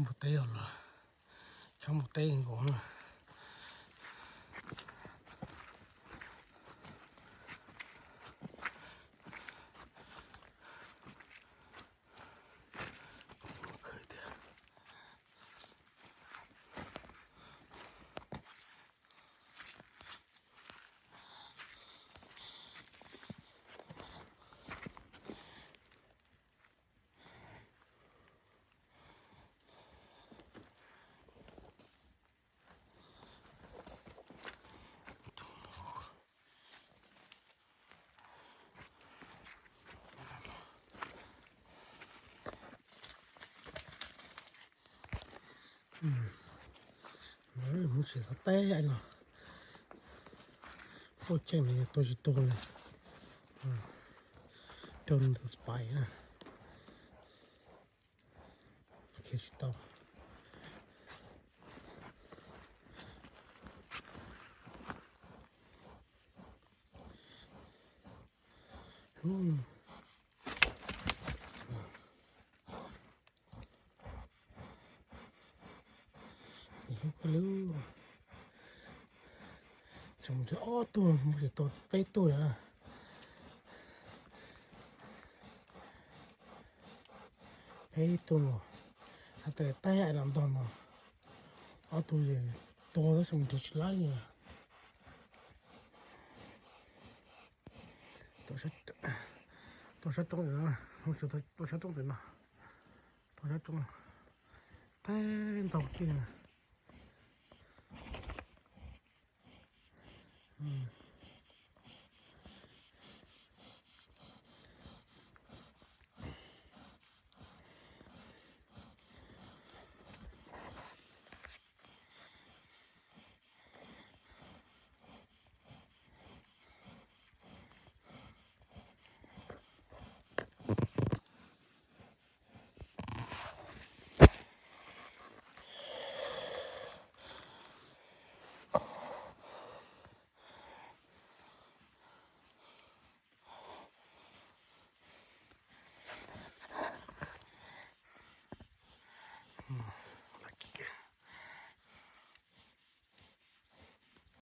Mus teb os, los khab mus teb nkaus na. Mus tsis xav teb no, tuaj cheem nws tuaj tsis tuaj li, rau nws tus spy na, khiav tsis tau. Txog mus nrhiav ob tug, mus nrhiav tau peb tug lawm. Peb tug, hais tias tab sis no ntog no, ob tug tuag tab sis mus nrhiav tsis laib li. Tuaj sab roob, tuaj sab roob tim no, tuaj sab roob, tag ntaug kiag.